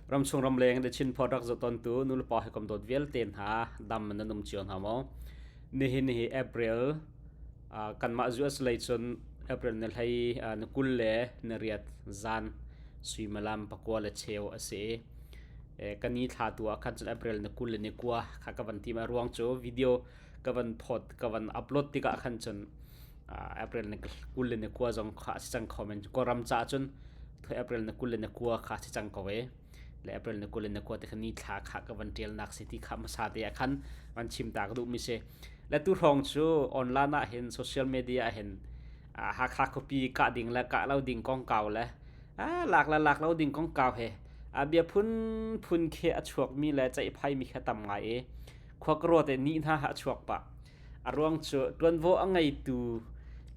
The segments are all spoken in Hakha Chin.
Ramchung ramleng The Chin Pod rak zoh tawntu nulepa hawikom dawt vialte hna dam nan um cio hna maw? Nihin hi April kanmah US lei cun April ni hlei ni 28 zan suimilam 9:15 a si i kan i thla tu ah khan cun April ni 29 kha ka van tim. A ruang cu video ka van phot ka van upload tikah khan cun April ni 29 zong kha a si cang kho men. Kawlram caah cun April ni 29 kha a si cang ko e. Le April ni 29 te kha ni thla kha ka van ṭialnak si ti kha hmasa te ah khan van chim ta ka duhmi si. Le tu hrawng cu online ah hin social media ah hin Hakha khuapi kah ding le kah lo ding kongkau le lak le lak lo ding kongkau he bia phunphun khi a chuakmi le ceihphaimi kha tam ngai i khua ka ruat i ni hna a chuak pah. A ruang cu ṭuanvo a ngeitu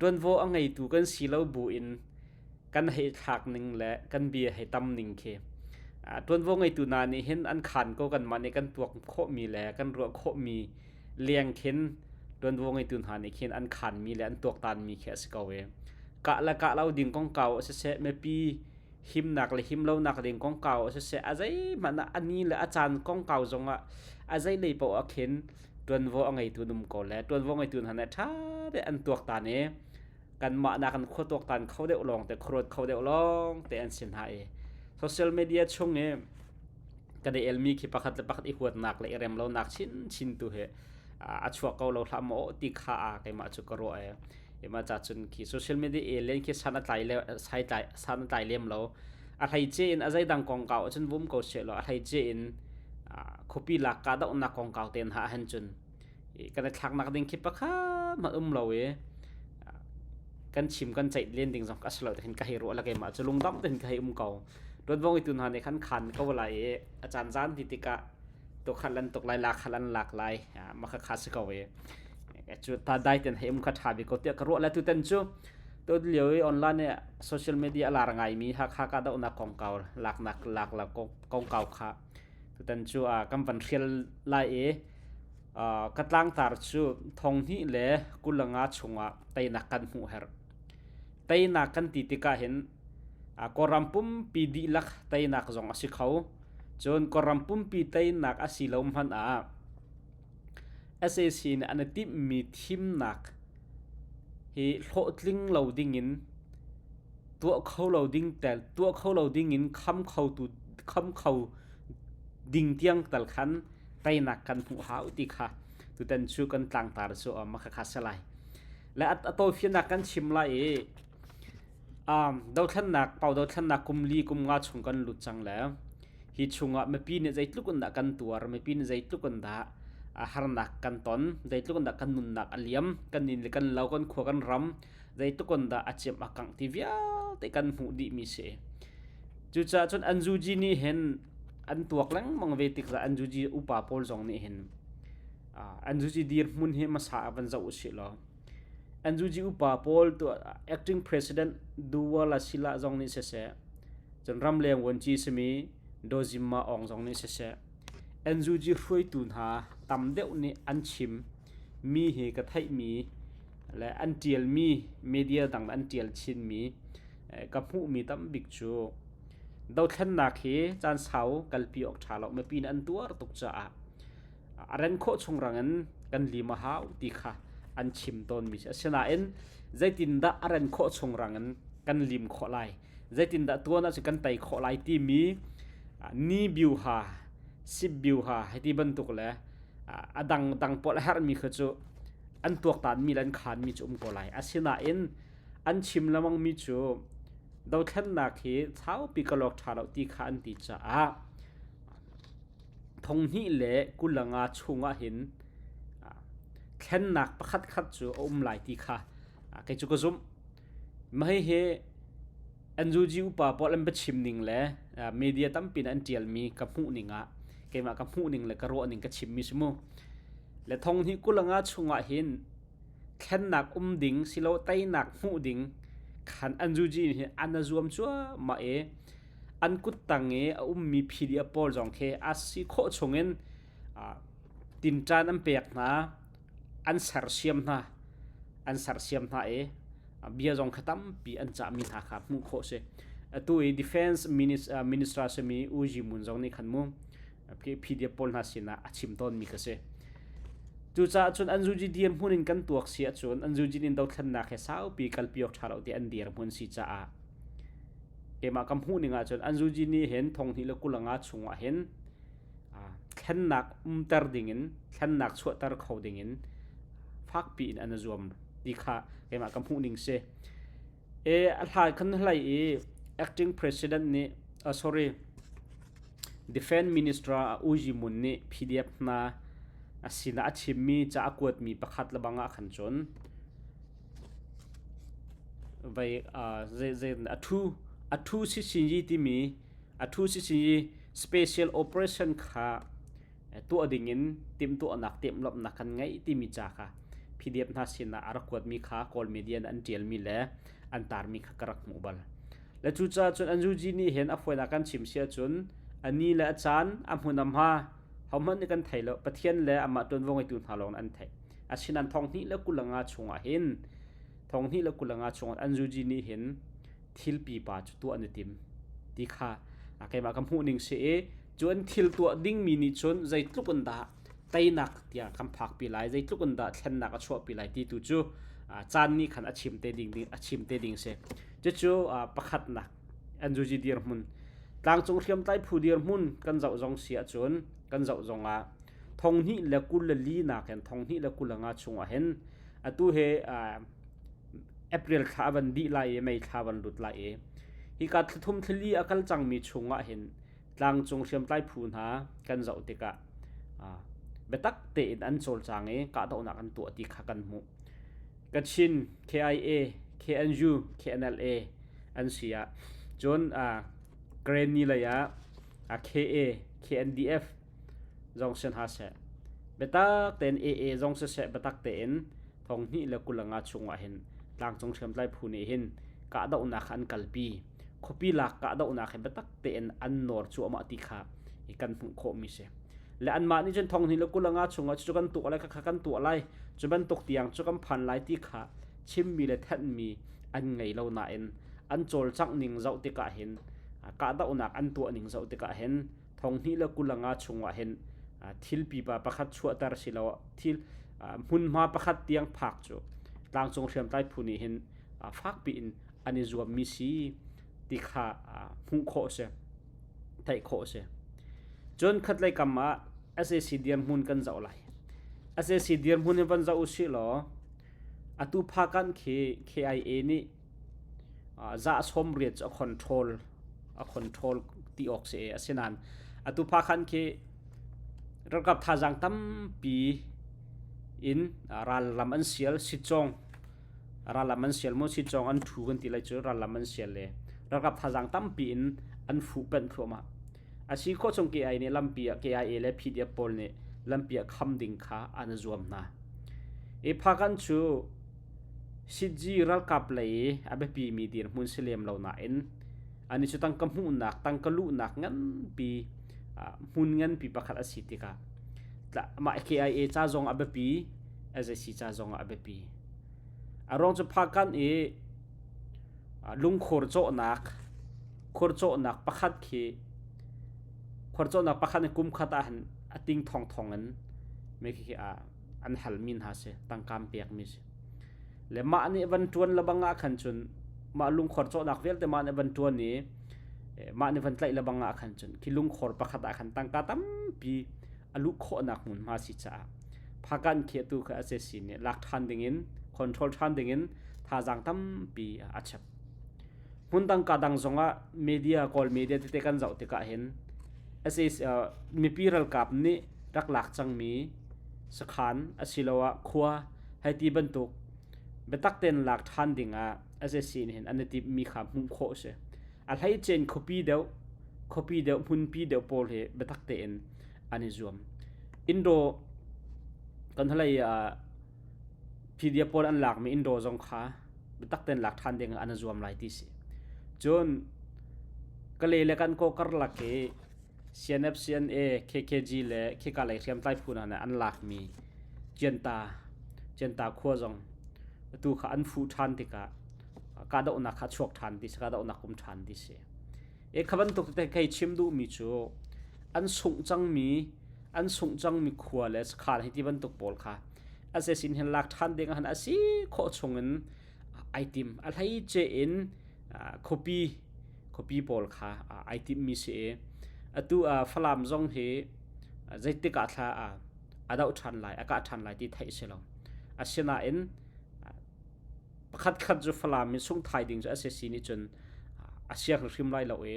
ṭuanvo a ngeitu kan si lo buin kan hei thlak ning le kan bia hei tam ning khi ṭuanvo ngeitu hna nih hin an khaan ko kanmah nih kan tuak khawhmi le kan ruah khawhmi leng khin ṭuanvo ngeitu hna nih khin an khaanmi le an tuaktanmi khi a si ko i kah le kah lo ding kongkau ah siseh mipi himnak le him lonak ding kongkau ah siseh a zeihmanh ah a ni le a caan kongkau zongah a zeilei paoh ah khin ṭuanvo a ngeitu an um ko le ṭuanvo ngeitu hna nih ṭha tein an tuaktan i kanmah nakin khua tuaktan kho deuh lawng te khuaruat kho deuh lawng te an si hna i social media chung i kan i elmi khi pakhat le pakhat i huatnak le i rem lonak chinchin tu hi a chuak ko lo hlah maw ti kha a keimah cu ka ruah e ima cha cun khi social media e len khi san a tlai le sai tlai san a tlai lem lo a hlei che in a zeidang kongkau cun vum ko she lo a hlei che in khuapi lak ka dohnak kongkau ten ha han cun kan i thlaknak ding khi pakhat hmanh um lo i kan chim kan ceih len ding zong a si lo te khin ka hei ruah la keimah cu lungdam tein ka hei um ko tuanvong i tu hna nih khan khan ko lai i a caan zan ti tikah to khat lan tuk lai la khat an lak lai ma kha kha si ko i cu ta dai ten hei um kha tha bi ko tiah ka ruah la tu tan cu to lio i online social media a lar ngai mi Hakha ka dohnak kongkau laknak lak la kongkau kha tutan cu kan van hrial lai i ka tlangtar cu 2025 chungah teinak kan hmuh herh. Teinak kan ti tikah hin Kawlram pumpi dihlak teinak zong a si kho. Cun Kawlram pumpi teinak a si lo hmanh ah sac nih an i timhmi thimnak hi hlawhtling lo dingin tuah kho lo ding tel tuah kho lo dingin kham khotu kham kho ding tiang tal khan teinak kan hmuh hau ti kha tutan cu kan tlangtar cu ma kha kha si lai le a tawifiannak kan chim lai i dothlennak pau dothlennak kum li kum nga chung kan lut cang le hi chungah mipi nih zeitluk in dah kan tuar mipi nih zeitluk in dah harnak kan ton zeitluk in dah kan nunnak a liam kan inn le kan lo kan khua kan ram zeitluk in dah a ciamh a kangh ti vialte kan hmuh dihmi si. Cucaah cun an zuji nih hin an tuak lengmang ve tik ah an zuji upa pawl zong nih hin an zuji dirhmun hi hmasa ah van zoh usih law an zuji upa pawl tu acting president Duwala Sila zong nih siseh cun ramleng vuanci simi Dozimma Aung zong nih siseh NUG hruaitu hna tam deuh nih an chim mi hi ka theihmi le an ṭialmi media dang an ṭial chinmi ka hmuhmi tambik cu dothlennak hi caan sau kalpi awk ṭha lo mipi nih an tuar tuk caah a ren khawh chung rangin kan lim a hau ti kha an chim tawnmi si. Asinain zeitindah a ren khawh chung rangin kan lim khawh lai zeitindah tuan ahcun kan tei khawh lai timi ni biuha sip biuha hiti bantuk le a dang dang pawl a herhmi kha cu an tuaktanmi le an khaanmi cu um ko lai. Asinain an chim lengmangmi cu dothlennak hi saupi ka lawk ṭha lo ti kha an ti caah 2025 chungah hin thlennak pakhat khat cu a um lai ti kha kei cu ka zumh. Mah hihi NUG upa pawl an biachim ning le media tampi nih an ṭialmi ka hmuh ning ah keimah ka hmuh ning le ka ruah ning ka chimmi si mu. Le 2025 chungah hin thlennak um ding silo teinak hmuh ding khan NUG nih an a zuam cuahmah i an kuttang i a ummi PDF pawl zong khi a si khawh chungin tinṭan an pek hna an sersiam hna an sersiam hna i bia zong kha tampi an cahmi hna kha hmuh khawh si. Atu i Defense Minister simi U Yi Mun zong nih khan mu PDF pawl hna sinah a chim tawnmi kha si. Cucaah cun an zuji dirhmun in kan tuak si ahcun an zuji in dothlennak he saupi kalpi awk ṭha lo ti an dirhmun si caah keimah ka hmuh ning ahcun an zuji nih hin 2025 chungah hin thlennak umter dingin thlennak chuahter kho dingin fakpi in an i zuam ti kha keimah ka hmuh ning si. E a hlai khan hlai i acting president nih sorry defense minister U Yi Mun nih PDF hna a sinah a chimmi ca a kuatmi pakhat lebang ah khan cun vai zei zei a thu a thu si sin yi timi a thu si sin yi special operation kha tuah dingin timhtuahnak timhlawmhnak kan ngeih timi ca kha PDF hna sinah a rak kuatmi kha Kawl media in an ṭialmi le an tarmi kha ka rak hmuh bal. Le cucaah cun an zuji nih hin a fawinak kan chim si ahcun a ni le a caan a hmun a hma hohmanh nih kan thei lo Pathian le amah ṭuanvo ngeitu hna lawng an theih. Asinain 2025 chungah hin 2025 chungah an zuji nih hin thil pipa cu tuah an i tim ti kha keimah ka hmuh ning si i cu an thil tuah dingmi nih cun zeitluk in dah teinak tiah kan phakpi lai zeitluk in dah thlennak a chuahpi lai ti tu cu caan nih khan a chim te ding a chim te ding si. Cucu pakhatnak NUG dirhmun tlangcung hriamtlai phu dirhmun kan zoh zong si ahcun kan zoh zong ah 2024 nakin 2025 chungah hin atu he April thla a van dih lai i May thla van lut lai i hika thlathum thlali a kal cangmi chungah hin tlangcung hriamtlai phu hna kan zoh tikah biatak tein an cawlcang i kahdohnak an tuah ti kha kan hmuh. Kachin, KIA, KNU, KNLA an si ah cun Karenni lei ah KA, KNDF zong si hna seh. Biatak tein AA zong siseh biatak tein 2025 chungah hin tlangcung hriamtlai phu nih hin kahdohnak an kalpi. Khuapi lak kahdohnak hi biatak tein an nawr cuahmah ti kha kan hmuh khawhmi si. Le anmah nih cun 2025 chungah cucu kan tuah lai khakha kan tuah lai cu bantuk tiang cu kan phan lai ti kha chimmi le thanhmi an ngei lo nain an cawlcangh ning zoh tikah hin kahdohnak an tuah ning zoh tikah hin 2025 chungah hin thil pipa pakhat chuahter silo thil hmunhma pakhat tiang phak cu tlangcung hriamtlai phu nih hin fakpi in an i zuammi si ti kha hmuh khawh a si theih khawh a si. Cun khatlei kam ah sac dirhmun kan zoh lai. sac dirhmun in van zoh usih law atu phakan khi KIA nih za 80 cu a control ti awk si asinain atu phakhan khi ralkap thazaang tampi in rallam an sial sitcawng rallam an sial mu sitcawng an thu kan ti lai cu rallam an sial le ralkap thazaang tampi in an fuh panh thluahmah a si khawh chung KIA nih lampi ah KIA le PDF pawl nih lampi ah kham ding kha an zuam hna i phakan cu Sitzi ralkap lei i a biapimi dirhmun si lem lo nain an cu tangka hmuhnak, tangka luhnak nganpi hmun nganpi pakhat a si tikah mah KIA ca zong a biapi, SAC ca zong a biapi. A ruang cu Phakanh i lungkhur cawhnak, khur cawhnak pakhat khi khur cawhnak pakhat in kum khat ah hin a ting thongthong in me khi an halmi hna si tangka an pekmi si le mah nih van ṭuan lebang ah khan cun mah lungkhor cawhnak vialte mah nih van ṭuan i mah nih van tlaih lebang ah khan cun khi lungkhor pakhat ah khan tangka tampi a luh khawhnak hmunhma si caah phakan khi atu kha SAC nih lak ṭhan dingin control ṭhan dingin thazaang tampi a chap. Hmundang ka dang zongah media Kawl media tete kan zoh tikah hin SAC mipi ralkap nih rak lak cangmi sakhan asiloah khua hei ti bantuk biatak tein lak ṭhan dingah SAC nih hin an i timhmi kha hmuh khawh a si. A hleicein khuapi deuh, hmunpi deuh pawl hi biatak tein an i zuam. Indo kan hlei ah PDF pawl an lakmi Indo zong kha biatak tein lak ṭhan ding ah an i zuam lai ti si. Cun Kalay le kan kaw karlak i CNF, CNA, KKG le khika lei hriamtlai phu hna nih an lakmi Cianta, Cianta khua zong atu kha an fuh ṭhan tikah Kahdohnak kha chuak ṭhan ti si, kahdohnak um ṭhan ti si. E kha bantuk te kei chim duhmi cu an sungh cangmi an sungh cangmi khua le sakhan hi ti bantuk pawl kha sac hin lak ṭhan ding ah a si khawh chungin ai tim. A hleice in khuapi khuapi pawl kha ai timmi si i atu Falam zong hi zeitik ah thla a doh ṭhan lai, a kah ṭhan lai ti theih a si lo. Asinain pakhatkhat cu Falam in sungh thai ding cu sac nih cun a siang hrim lai lo i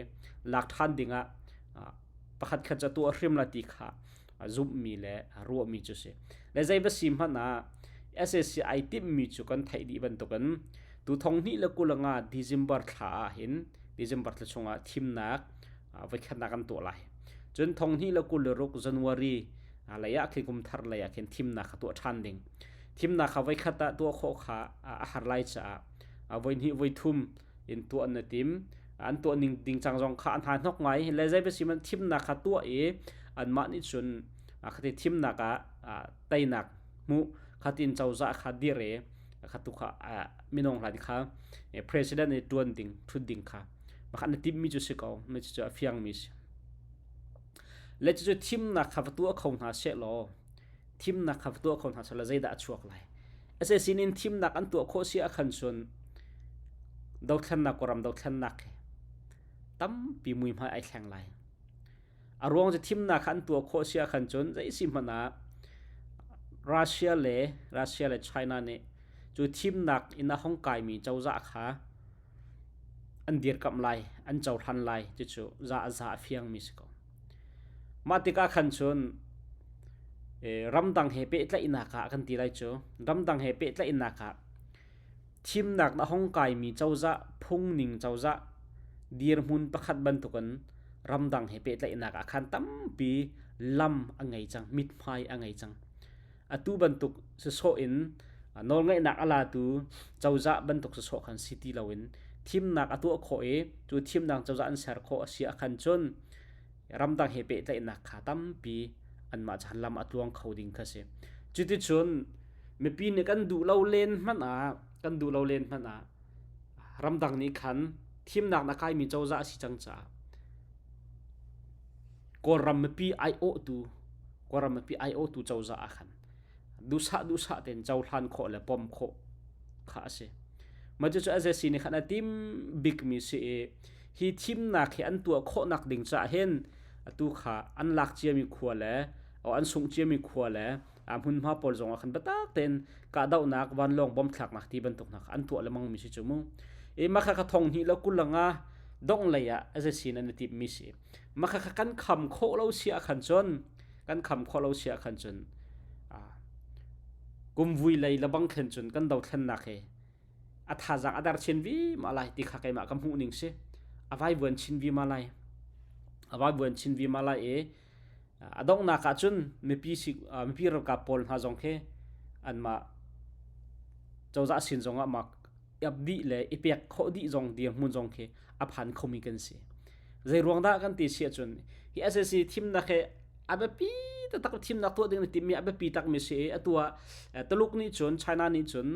lak ṭhan ding ah pakhatkhat cu a tuah hrim lai ti kha zumhmi le ruahmi cu si. Le zei va si hmanh ah sac ai timhmi cu kan theih dih bantukin tu thong hnih le 25 December thla ah hin December thla chungah thimnak voikhatnak an tuah lai. Cun thong hnih le 26 January lei ah khi kum thar lei ah khin thimnak kha tuah ṭhan ding. Thimnak kha voikhat ah tuah khawh kha a har lai caah voi hnih voi thum in tuah na tim. An tuah ning ding cang zong kha an ha hnok ngai. Le zei si man thimnak kha tuah i anmah nih cun khati thimnak ah teinak hmuh khatin cozah kha dir i kha tu kha minung hlan kha president nih tuan ding thut ding kha makha na timmi cu si ko mi cu a fiang mi si le cu thimnak kha va tuah kho hna seh law thimnak kha va tuah kho hna seh law zeidah a chuak lai sac in thimnak an tuah khawh si ah khan cun dothlennak ram dothlennak tampi muihmai ai thleng lai A ruang cu thimnak kha an tuah khawh si ahkhan cun zei si hmanh ah Russia le Russia le China nih cu thimnak in a hong kaimi cozah kha an dirkamh lai, an cohlan lai cucu za a za a fiangmi si ko. Mah tikah khan cun ramdang he pehtlaihnak ah kan ti lai cu ramdang he pehtlaihnak ah Thimnak na hong kaimi cozah phungning cozah dirhmun pakhat bantukin ramdang he pehtlaihnak ah khan tampi lam a ngei cang, mithmai a ngei cang. Atu bantuk sisawh in nawlngeihnak a latu cozah bantuk sisawh khan si ti loin thimnak a tuah khawh i cu thimnak cozah an ser khawh a si ahkhan cun ramdang he pehtlaihnak kha tampi anmah chan lam a tluang kho ding kha si. Cuticun mipi nih kan duh lo len hmanh ah kan duh lo len hmanh ah ramdang nih khan thimnak na kaimi cozah a si cang caah Kawlram mipi aiawhtu Kawlram mipi aiawhtu cozah ah khan duhsah duhsah tein cohlan khawh le pom khawh kha a si. Mah cucu SAC nih khan a tim bikmi si i hi thimnak hi an tuah khawhnak ding caah hin atu kha an lak ciami khua le an sungh ciami khua le hmunhma pawl zong ah khan biatak tein kahdohnak vanlawng bom thlaknak ti bantuk hna kha an tuah lengmang mi si cu mu. I mah kha thong hnih le 25 dongh lei ah SAC nih an i timhmi si. Mah kha kan kham khawh lo si ah khan cun kan kham khawh lo si ah khan cun kumvui lei lebang khen cun kan dothlennak hi a thazaang a dar chin vi ma lai ti kha keimah ka hmuh ning si a vaivuan chin vi ma lai a vaivuan chin vi ma lai i a donghnak ah cun mipi si mipi ralkap pawl hna zong khi anmah cozah sin zong ah mak ap dih le i pek khawh dih zong dirhmun zong khi a phan khomi kan si zei ruang dah kan ti si ahcun hi SAC thimnak hi a biapi taktak thimnak tuah ding na timmi a biapi takmi si i atu ah Tuluk nih cun China nih cun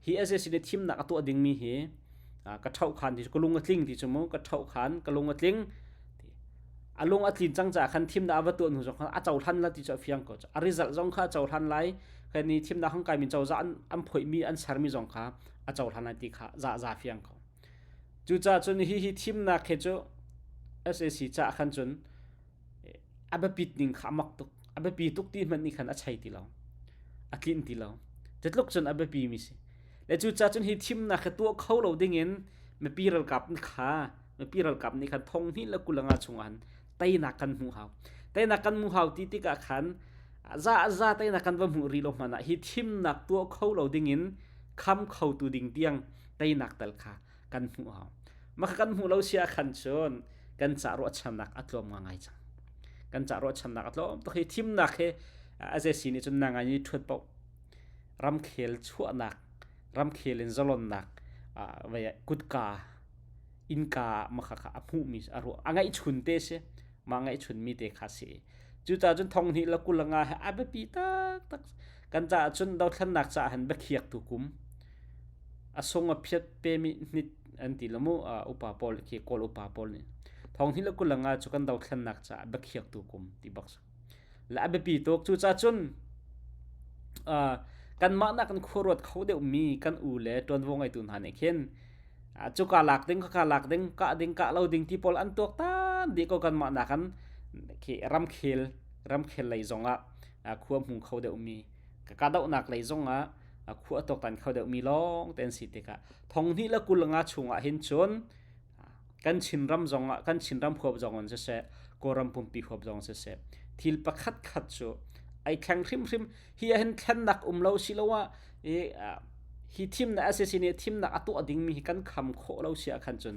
hi SAC nih thimnak a tuah dingmi hi ka ṭhoh khan ti ka lung a tling ti cu mu ka ṭhoh khan ka lung a tling a lung a tlin cang caah khan thimnak a va tuah hnu zong khan a cohlan la ti cu a fiang ko a result zong kha a cohlan lai kan ni thimnak hong kai mi cozah an an phoihmi an sermi zong kha a cohlan lai ti kha za za fiang ko cucaah cun hi hi thimnak he cu SAC caah khan cun a biapit ning kha a mak tuk a biapi tuk ti hmanh nih khan a chei ti lo a tlinh ti lo cutluk cun a biapi mi si le cucaah cun hi thimnak hi tuah kho lo ding in mipi ralkap kha mipi ralkap nih khan thong hnih le 25 chung ah teinak kan hmuh hau teinak kan hmuh hau ti tikah khan za za teinak kan va hmuh rih lo hmanh ah hi thimnak tuah kho lo ding in kham kho tu ding tiang teinak tal kha kan hmuh hau mah kan hmuh lo sia khan cun kan ca ruahchannak a tlawm ngai cang kan ca ruahchannak a tlawm tuk hi thimnak hi SAC nih cun na ngai ni thuat paoh ramkhel chuahnak ramkhel in zalonnak vei kutka innka makha kha a hmuhmi a ruah a ngaihchun te si mah ngaihchun mi te kha si cucaah cun thong hnih le 25 he a biapi taktak kan caah cun dothlennak caah hin biakhiak tu kum. A sung a phiat pemi hnit an ti lo mu upa pawl khi Kawl upa pawl nih. Thong hnih le 25 cu kan dothlennak caah biakhiaktu kum ti bak si. Le a biapi tuk. Cucaah cun kanmah nak kan khuaruat kho deuhmi kan u le ṭuanvo ngeitu hna nih khin cuka lak ding khaka lak ding kah ding kah lo ding ti pawl an tuaktan dih ko. Kanmah nak kan khi ramkhel lei zongah khua hmu kho deuhmi, kahdohnak lei zongah khua tuaktan kho deuhmi lawng te an si tikah 2025 chungah hin cun kan Chinram zongah, kan Chinram huap zong in siseh, Kawlram pumpi huap zong siseh, thil pakhat khat cu ai thleng hrimhrim. Hi ahhin thlennak um lo siloah hi thimnak SAC nih thimnak a tuah dingmi hi kan kham khawh lo si ahkhan cun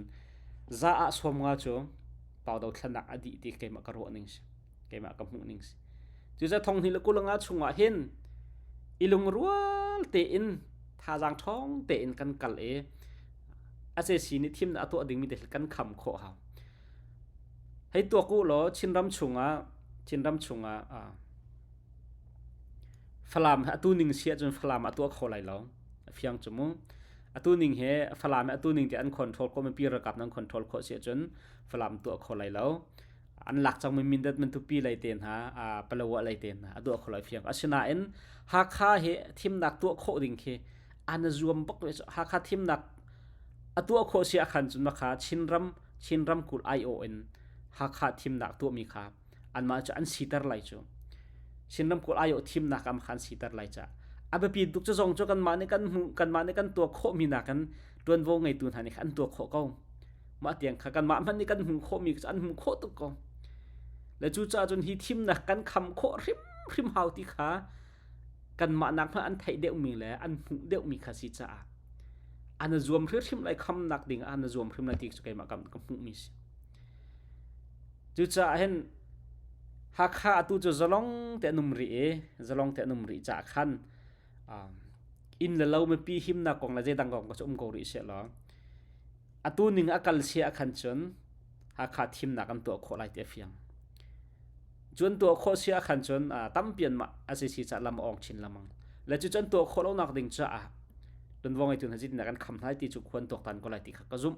za ah 50 cu pau dothlennak a dih ti keimah ka ruah ning si, keimah ka hmuh ning si. Cucaah 2025 chungah hin i lungrual tein, thazaang ṭhawng tein kan kal i SAC nih thimnak a tuah dingmi te kan kham khawh hau. Hei tuak u law Chinram chungah Falam atu ning si ahcun Falam a tuah kho lai lo. A fiang cu mu. Atu ning he Falam atu ning te an control khawh, mipi ralkap nan control khawh si ahcun Falam tuah kho lai lo. An lak cangmi Mindat Mantupi lei te hna, Palawa lei te hna a tuah kho lai fiang. Asinain Hakha hi thimnak tuah khawh ding khi an zuam bak ve. Hakha thimnak a tuah khawh si ahkhan cun makha Chin ramkulh aiawh in Hakha thimnak tuahmi kha anmah cu an siter lai cu. Chin ramkulh aiawh thimnak ah khan siter lai ca. A biapi tuk cu zong cu kanmah nih kan hmuh, kanmah nih kan tuah khawhmi nakin ṭuanvo ngeitu hna nih an tuah khawh ko. Mah tiang kha kanmah hmanh nih kan hmuh khawhmi cu an hmuh khawh tuk ko. Le cucaah cun hi thimnak kan kham khawh hrimhrim hau ti kha kanmah nak hmanh an theih deuhmi le an hmuh deuhmi kha si caah an zuam hrimhrim lai, khamnak ding ah an zuam hrim lai ti cu keimah ka hmuhmi si. Cucaah hin Hakha atu cu zalong te an um rih i zalong te an um rih caah khan inn le lo mipi himnak kong le zeidang kong cu um ko rih seh law atu ning a kal sia khan cun Hakha thimnak an tuah khawh lai ti a fiang. Cu an tuah khawh si ahkhan cun tampi an mah a si caah lam a awng chin lengmang. Le cucu an tuah khawh lonak ding caah ṭuanvo ngeitu hna zeitindah kan kham hna ti cu khua an tuaktan ko lai ti kha ka zumh.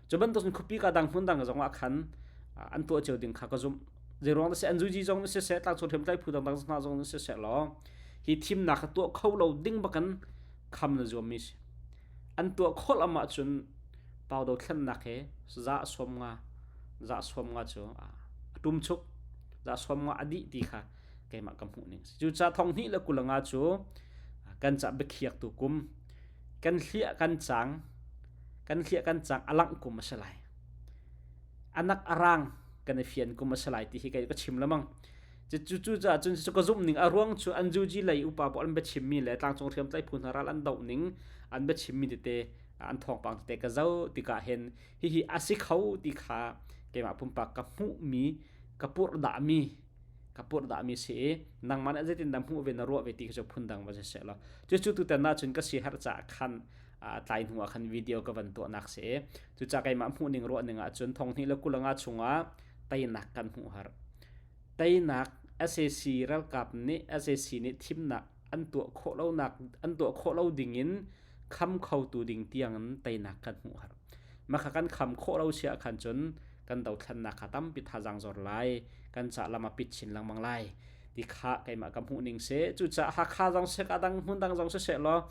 Cu bantuk cun khuapi ka dang hmun dang zong ah khan an tuah cio ding kha ka zumh. Zeiruang dah seh an zuzi zong siseh, tlangcung hriamtlai phu dangdang hna zong siseh law hi thimnak kha tuah kho lo ding bakin kham na zuammi si. An tuah khawh lam ahcun pau dothlennak he 50% cu a ṭumchuk, 50% a dih ti kha keimah ka hmuh ning. Cucaah 2025 cu kan ca biakhiaktu kum, kan hliah kan cang, kan hliah kan cang a langh kum a si lai. Anak a rang kan i fian kum a si lai ti hi kei ka chim lemang. Cucaah cun cu ka zumh ning a ruang cu an zuji lei upa pawl an biachimmi le tlangcung hriamtlai phu hna ral an doh ning an biachimmi tete, an thawngpang tete ka zoh tikah hin hihi a si kho ti kha keimah pumpak ka hmuhmi, ka purhdahmi si i nangmah nih zeitin dah hmuh ve, na ruah ve ti khi cu phundang va si seh law cucu tutan ah cun ka si herh caah khan tlai hnu ah khan video ka van tuahnak si i cucaah keimah hmuh ning ruah ning ah cun 2025 chungah teinak kan hmuh har. Teinak SAC ralkap nih, SAC nih thimnak an tuah khawh lonak, an tuah khawh lo ding in kham khotu ding tiang in teinak kan hmuh har. Mah kan kham khawh lo si ahkhan cun kan dothlennak kha tampi thazaang zor lai, kan ca lam a pit chin lengmang lai ti kha keimah ka hmuh ning si. Cucaah Hakha zong seh, ka dang hmun dang zong siseh law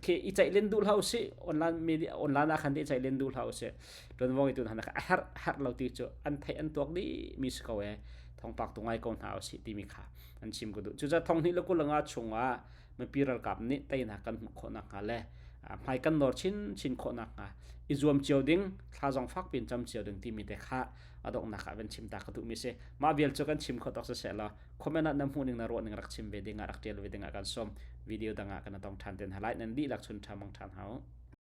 khi i ceih len duh hlah usih. Online media, online ah khan i ceih len duh hlah usih. Ṭuanvo ngeitu hna kha a herh herh lo ti cu an theih an tuak dih mi si ko e, thawngpak tu ngai ko hna usih timi kha an chim ka duh. Cucaah 2025 chungah mipi ralkap nih teinak kan hmuh khawh nakhnga le hmai kan nawr chinchin khawh nakhnga i zuam cio ding, thla zong fak piin cam cio ding timi te kha a donghnak ah van chim ta ka duhmi si. Mah vial cu kan chim kho tok siseh law comment ah na hmuh ning, na ruah ning rak chim ve ding ah, rak tial ve ding ah kan sawm. Video dang ah kan tong ṭhan ten halai. Nan dihlak chun ṭha mang ṭhan hau.